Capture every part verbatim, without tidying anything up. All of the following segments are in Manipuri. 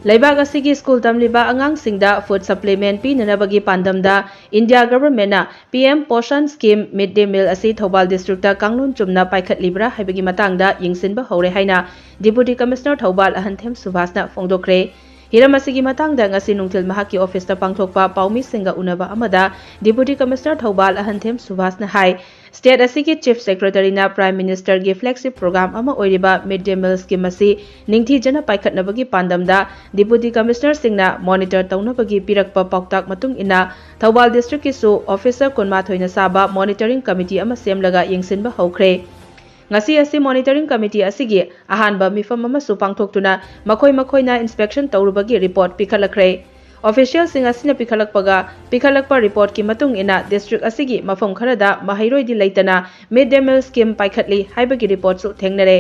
ꯂꯩꯕꯥꯛ ꯑꯁꯤꯒꯤ ꯁ꯭ꯀꯨꯜ ꯇꯝꯂꯤꯕ ꯑꯉꯥꯡꯁꯤꯡꯗ ꯐꯨꯗ ꯁꯄ꯭ꯂꯤꯃꯦꯟ ꯄꯤꯅꯅꯕꯒꯤ ꯄꯥꯟꯗꯝꯗ ꯏꯟꯗꯤꯌꯥ ꯒꯚꯔꯟꯃꯦꯟꯠꯅ P M POSHAN scheme mid day meal ꯑꯁꯤ ꯊꯧꯕꯥꯜ ꯗꯤꯁꯇ꯭ꯔꯤꯛꯇ ꯀꯥꯡꯂꯣꯟ ꯆꯨꯝꯅ ꯄꯥꯏꯈꯠꯂꯤꯕ꯭ꯔꯥ ꯍꯥꯏꯕꯒꯤ ꯃꯇꯥꯡꯗ ꯌꯦꯡꯁꯤꯟꯕ ꯍꯧꯔꯦ ꯍꯥꯏꯅ ꯗꯤꯄꯨꯇꯤ ꯀꯃꯤꯁꯅꯔ ꯊꯧꯕꯥꯜ ꯑꯍꯟꯊꯦꯝ ꯁꯨꯚꯥꯁꯅ ꯐꯣꯡꯗꯣꯛꯈ꯭ꯔꯦ꯫ ꯍꯤꯔꯝ ꯑꯁꯤꯒꯤ ꯃꯇꯥꯡꯗ ꯉꯁꯤ ꯅꯨꯡꯊꯤꯜ ꯃꯍꯥꯛꯀꯤ ꯑꯣꯐꯤꯁꯇ ꯄꯥꯡꯊꯣꯛꯄ ꯄꯥꯎꯃꯤꯁꯤꯡꯒ ꯎꯅꯕ ꯑꯃꯗ ꯗꯤꯄꯨꯇꯤ ꯀꯃꯤꯁꯅꯔ ꯊꯧꯕꯥꯜ ꯑꯍꯟꯊꯦꯝ ꯁꯨꯚꯥꯁꯅ ꯍꯥꯏ, ꯁ꯭ꯇꯦꯠ ꯑꯁꯤꯒꯤ ꯆꯤꯐ ꯁꯦꯀ꯭ꯔꯦꯇꯔꯤꯅ ꯄ꯭ꯔꯥꯏꯝ ꯃꯤꯅꯤꯁꯇꯔꯒꯤ ꯐ꯭ꯂꯦꯒꯁꯤꯞ ꯄ꯭ꯔꯣꯒ꯭ꯔꯥꯝ ꯑꯃ ꯑꯣꯏꯔꯤꯕ ꯃꯤꯗ ꯗꯦ ꯃꯤꯜ ꯁ꯭ꯀꯤꯝ ꯑꯁꯤ ꯅꯤꯡꯊꯤꯖꯅ ꯄꯥꯏꯈꯠꯅꯕꯒꯤ ꯄꯥꯟꯗꯝꯗ ꯗꯤꯄꯨꯇꯤ ꯀꯃꯤꯁꯅꯔꯁꯤꯡꯅ ꯃꯣꯅꯤꯇꯔ ꯇꯧꯅꯕꯒꯤ ꯄꯤꯔꯛꯄ ꯄꯥꯎꯇꯥꯛ ꯃꯇꯨꯡ ꯏꯟꯅ ꯊꯧꯕꯥꯜ ꯗꯤꯁꯇ꯭ꯔꯤꯛꯀꯤꯁꯨ ꯑꯣꯐꯤꯁꯔ ꯀꯨꯟꯃꯥꯊꯣꯏꯅ ꯁꯥꯕ ꯃꯣꯅꯤꯇꯔꯤꯡ ꯀꯃꯤꯇꯤ ꯑꯃ ꯁꯦꯝꯂꯒ ꯌꯦꯡꯁꯤꯟꯕ ꯍꯧꯈ꯭ꯔꯦ꯫ ꯉꯁꯤ ꯑꯁꯤ ꯃꯣꯅꯤꯇꯔꯤꯡ ꯀꯃꯤꯇꯤ ꯑꯁꯤꯒꯤ ꯑꯍꯥꯟꯕ ꯃꯤꯐꯝ ꯑꯃꯁꯨ ꯄꯥꯡꯊꯣꯛꯇꯨꯅ ꯃꯈꯣꯏ ꯃꯈꯣꯏꯅ ꯏꯟꯁꯄꯦꯛꯁꯟ ꯇꯧꯔꯨꯕꯒꯤ ꯔꯤꯄꯣꯔꯠ ꯄꯤꯈꯠꯂꯛꯈ꯭ꯔꯦ꯫ ꯑꯣꯐꯤꯁꯤꯌꯦꯜꯁꯤꯡ ꯑꯁꯤꯅ ꯄꯤꯈꯠꯂꯛꯄꯒ ꯄꯤꯈꯠꯂꯛꯄ ꯔꯤꯄꯣꯔꯠꯀꯤ ꯃꯇꯨꯡ ꯏꯟꯅ ꯗꯤꯁꯇ꯭ꯔꯤꯛ ꯑꯁꯤꯒꯤ ꯃꯐꯝ ꯈꯔꯗ ꯃꯍꯩꯔꯣꯏꯗꯤ ꯂꯩꯇꯅ ꯃꯤꯗ ꯗꯦ ꯃꯤꯜ ꯁ꯭ꯀꯤꯝ ꯄꯥꯏꯈꯠꯂꯤ ꯍꯥꯏꯕꯒꯤ ꯔꯤꯄꯣꯔꯠꯁꯨ ꯊꯦꯡꯅꯔꯦ꯫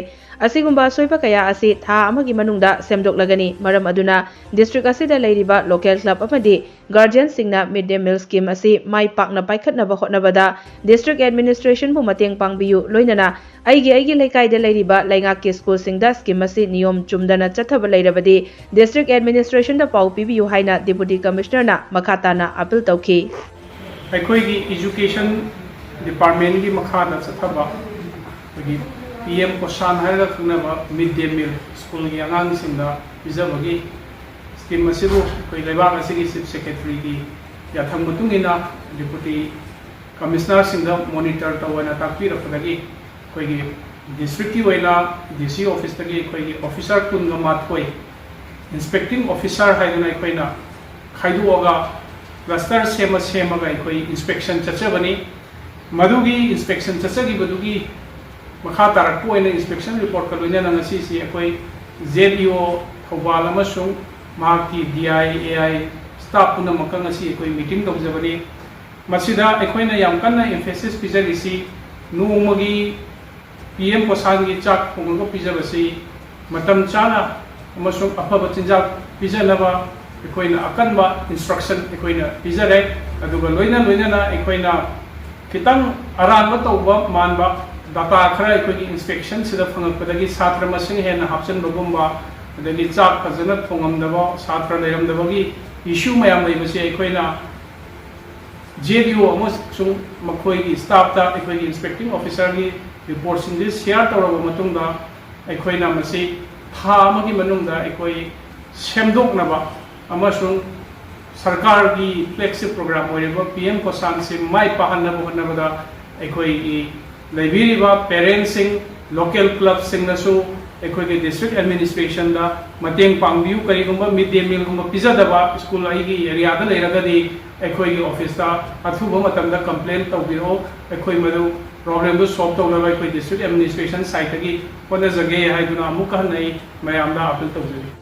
ꯑꯁꯤꯒꯨꯝꯕ ꯑꯁꯣꯏꯕ ꯀꯌꯥ ꯑꯁꯤ ꯊꯥ ꯑꯃꯒꯤ ꯃꯅꯨꯡꯗ ꯁꯦꯝꯗꯣꯛꯂꯒꯅꯤ꯫ ꯃꯔꯝ ꯑꯗꯨꯅ ꯗꯤꯁꯇ꯭ꯔꯤꯛ ꯑꯁꯤꯗ ꯂꯩꯔꯤꯕ ꯂꯣꯀꯦꯜ ꯀ꯭ꯂꯕ ꯑꯃꯗꯤ ꯒꯥꯔꯖꯤꯌꯟꯁꯤꯡꯅ ꯃꯤꯗ ꯗꯦ ꯃꯤꯜ ꯁ꯭ꯀꯤꯝ ꯑꯁꯤ ꯃꯥꯏ ꯄꯥꯛꯅ ꯄꯥꯏꯈꯠꯅꯕ ꯍꯣꯠꯅꯕꯗ ꯗꯤꯁꯇ꯭ꯔꯤꯛ ꯑꯦꯗꯃꯤꯅꯤꯁꯇ꯭ꯔꯦꯁꯟꯕꯨ ꯃꯇꯦꯡ ꯄꯥꯡꯕꯤꯌꯨ, ꯂꯣꯏꯅꯅ ꯑꯩꯒꯤ ꯑꯩꯒꯤ ꯂꯩꯀꯥꯏꯗ ꯂꯩꯔꯤꯕ ꯂꯩꯉꯥꯛꯀꯤ ꯁ꯭ꯀꯨꯜꯁꯤꯡꯗ ꯁ꯭ꯀꯤꯝ ꯑꯁꯤ ꯅꯤꯌꯣꯝ ꯆꯨꯝꯗꯅ ꯆꯠꯊꯕ ꯂꯩꯔꯕꯗꯤ ꯗꯤꯁꯇ꯭ꯔꯤꯛ ꯑꯦꯗꯃꯤꯅꯤꯁꯇ꯭ꯔꯦꯁꯟꯗ ꯄꯥꯎ ꯄꯤꯕꯤꯌꯨ ꯍꯥꯏꯅ ꯗꯤꯄꯨꯇꯤ ꯀꯃꯤꯁꯅꯔꯅ ꯃꯈꯥ ꯇꯥꯅ ꯑꯄꯤꯜ ꯇꯧꯈꯤ꯫ ꯑꯩꯈꯣꯏꯒꯤ ꯏꯖꯨꯀꯦꯁꯟ ꯗꯤꯄꯥꯔꯠꯃꯦꯟꯒꯤ ꯃꯈꯥꯗ ꯆꯠꯊꯕ ꯑꯩꯈꯣꯏꯒꯤ ꯄꯤ ꯑꯦꯝ ꯄꯣꯁꯥꯟ ꯍꯥꯏꯔꯒ ꯈꯪꯅꯕ ꯃꯤꯗ ꯗꯦ ꯃꯤꯜ ꯁ꯭ꯀꯨꯜꯒꯤ ꯑꯉꯥꯡꯁꯤꯡꯗ ꯄꯤꯖꯕꯒꯤ ꯁ꯭ꯀꯤꯝ ꯑꯁꯤꯕꯨ ꯑꯩꯈꯣꯏ ꯂꯩꯕꯥꯛ ꯑꯁꯤꯒꯤ ꯆꯤꯐ ꯁꯦꯀ꯭ꯔꯦꯇꯔꯤꯒꯤ ꯌꯥꯊꯪ ꯃꯇꯨꯡ ꯏꯟꯅ ꯗꯤꯄꯨꯇꯤ ꯀꯃꯤꯁꯅꯔꯁꯤꯡꯗ ꯃꯣꯅꯤꯇꯔ ꯇꯧꯑꯣꯅ ꯇꯥꯛꯄꯤꯔꯛꯄꯗꯒꯤ ꯑꯩꯈꯣꯏꯒꯤ ꯗꯤꯁꯇ꯭ꯔꯤꯛꯀꯤ ꯑꯣꯏꯅ ꯗꯤ ꯁꯤ ꯑꯣꯐꯤꯁꯇꯒꯤ ꯑꯩꯈꯣꯏꯒꯤ ꯑꯣꯐꯤꯁꯥꯔ ꯀꯨꯟꯒ ꯃꯥꯊꯣꯏ, ꯏꯟꯁꯄꯦꯛꯇꯤꯡ ꯑꯣꯐꯤꯁꯥꯔ ꯍꯥꯏꯗꯨꯅ ꯑꯩꯈꯣꯏꯅ ꯈꯥꯏꯗꯣꯛꯑꯒ ꯀ꯭ꯂꯁꯇꯔ ꯁꯦꯝꯃ ꯁꯦꯝꯃꯒ ꯑꯩꯈꯣꯏ ꯏꯟꯁꯄꯦꯛꯁꯟ ꯆꯠꯆꯕꯅꯤ꯫ ꯃꯗꯨꯒꯤ ꯏꯟꯁꯄꯦꯛꯁꯟ ꯆꯠꯆꯈꯤꯕꯗꯨꯒꯤ ꯃꯈꯥ ꯇꯥꯔꯛꯄ ꯑꯣꯏꯅ ꯏꯟꯁꯄꯦꯛꯁꯟ ꯔꯤꯄꯣꯔꯠꯀ ꯂꯣꯏꯅꯅ ꯉꯁꯤꯁꯤ ꯑꯩꯈꯣꯏ ꯖꯦꯠ ꯏ ꯑꯣ ꯊꯧꯕꯥꯜ ꯑꯃꯁꯨꯡ ꯃꯍꯥꯛꯀꯤ D I, A I staff ꯄꯨꯝꯅꯃꯛꯀ ꯉꯁꯤ ꯑꯩꯈꯣꯏ ꯃꯤꯇꯤꯡ ꯇꯧꯖꯕꯅꯤ꯫ ꯃꯁꯤꯗ ꯑꯩꯈꯣꯏꯅ ꯌꯥꯝ ꯀꯟꯅ ꯑꯦꯝꯐꯦꯁꯤꯁ ꯄꯤꯖꯔꯤꯁꯤ ꯅꯣꯡꯃꯒꯤ ꯄꯤ ꯑꯦꯝ ꯄꯣꯁꯥꯟꯒꯤ ꯆꯥꯛ ꯊꯣꯡꯉꯒ ꯄꯤꯖꯕꯁꯤ ꯃꯇꯝ ꯆꯥꯅ ꯑꯃꯁꯨꯡ ꯑꯐꯕ ꯆꯤꯟꯖꯥꯛ ꯄꯤꯖꯅꯕ ꯑꯩꯈꯣꯏꯅ ꯑꯀꯟꯕ ꯏꯟꯁꯇ꯭ꯔꯛꯁꯟ ꯑꯩꯈꯣꯏꯅ ꯄꯤꯖꯔꯦ꯫ ꯑꯗꯨꯒ ꯂꯣꯏꯅ ꯂꯣꯏꯅꯅ ꯑꯩꯈꯣꯏꯅ ꯈꯤꯇꯪ ꯑꯔꯥꯟꯕ ꯇꯧꯕ ꯃꯥꯟꯕ ꯗꯥꯇꯥ ꯈꯔ ꯑꯩꯈꯣꯏꯒꯤ ꯏꯟꯁꯄꯦꯛꯁꯟꯁꯤꯗ ꯐꯪꯉꯛꯄꯗꯒꯤ ꯁꯥꯇ꯭ꯔ ꯃꯁꯤꯡ ꯍꯦꯟꯅ ꯍꯥꯞꯆꯤꯟꯕꯒꯨꯝꯕ, ꯑꯗꯒꯤ ꯆꯥꯛ ꯐꯖꯅ ꯊꯣꯡꯉꯝꯗꯕ, ꯁꯥꯇ꯭ꯔ ꯂꯩꯔꯝꯗꯕꯒꯤ ꯏꯁꯨ ꯃꯌꯥꯝ ꯂꯩꯕꯁꯦ ꯑꯩꯈꯣꯏꯅ ꯖꯦ ꯗꯤ ꯑꯣ ꯑꯃꯁꯨꯡ ꯃꯈꯣꯏꯒꯤ ꯁ꯭ꯇꯥꯐꯇ, ꯑꯩꯈꯣꯏꯒꯤ ꯏꯟꯁꯄꯦꯛꯇꯤꯡ ꯑꯣꯐꯤꯁꯥꯔꯒꯤ ꯔꯤꯄꯣꯔꯠꯁꯤꯡꯁꯦ ꯁꯤꯌꯥꯔ ꯇꯧꯔꯕ ꯃꯇꯨꯡꯗ, ꯑꯩꯈꯣꯏꯅ ꯃꯁꯤ ꯊꯥ ꯑꯃꯒꯤ ꯃꯅꯨꯡꯗ ꯑꯩꯈꯣꯏ ꯁꯦꯝꯗꯣꯛꯅꯕ ꯑꯃꯁꯨꯡ ꯁꯔꯀꯥꯔꯒꯤ ꯐ꯭ꯂꯦꯒꯁꯤꯞ ꯄ꯭ꯔꯣꯒ꯭ꯔꯥꯝ ꯑꯣꯏꯔꯤꯕ ꯄꯤ ꯑꯦꯝ ꯄꯣꯁꯥꯟꯁꯤ ꯃꯥꯏ ꯄꯥꯛꯍꯟꯅꯕ ꯍꯣꯠꯅꯕꯗ ꯑꯩꯈꯣꯏꯒꯤ ꯂꯩꯕꯤꯔꯤꯕ ꯄꯦꯔꯦꯟꯁꯁꯤꯡ, ꯂꯣꯀꯦꯜ ꯀ꯭ꯂꯕꯁꯤꯡꯅꯁꯨ ꯑꯩꯈꯣꯏꯒꯤ ꯗꯤꯁꯇ꯭ꯔꯤꯛ ꯑꯦꯗꯃꯤꯅꯤꯁꯇ꯭ꯔꯦꯁꯟꯗ ꯃꯇꯦꯡ ꯄꯥꯡꯕꯤꯌꯨ꯫ ꯀꯔꯤꯒꯨꯝꯕ ꯃꯤꯗ ꯗꯦ ꯃꯤꯜꯒꯨꯝꯕ ꯄꯤꯖꯗꯕ ꯁ꯭ꯀꯨꯜ ꯑꯩꯒꯤ ꯑꯦꯔꯤꯌꯥꯗ ꯂꯩꯔꯒꯗꯤ, ꯑꯩꯈꯣꯏꯒꯤ ꯑꯣꯐꯤꯁꯇ ꯑꯊꯨꯕ ꯃꯇꯝꯗ ꯀꯝꯄ꯭ꯂꯦꯟ ꯇꯧꯕꯤꯔꯛꯑꯣ꯫ ꯑꯩꯈꯣꯏ ꯃꯗꯨ ꯄ꯭ꯔꯣꯕ꯭ꯂꯦꯝꯗꯨ ꯁꯣꯜꯕ ꯇꯧꯅꯕ ꯑꯩꯈꯣꯏ ꯗꯤꯁꯇ꯭ꯔꯤꯛ ꯑꯦꯗꯃꯤꯅꯤꯁꯇ꯭ꯔꯦꯁꯟ ꯁꯥꯏꯠꯇꯒꯤ ꯍꯣꯠꯅꯖꯒꯦ ꯍꯥꯏꯗꯨꯅ ꯑꯃꯨꯛꯀ ꯍꯟꯅ ꯑꯩ ꯃꯌꯥꯝꯗ ꯑꯥꯄꯤꯜ ꯇꯧꯖꯔꯤ꯫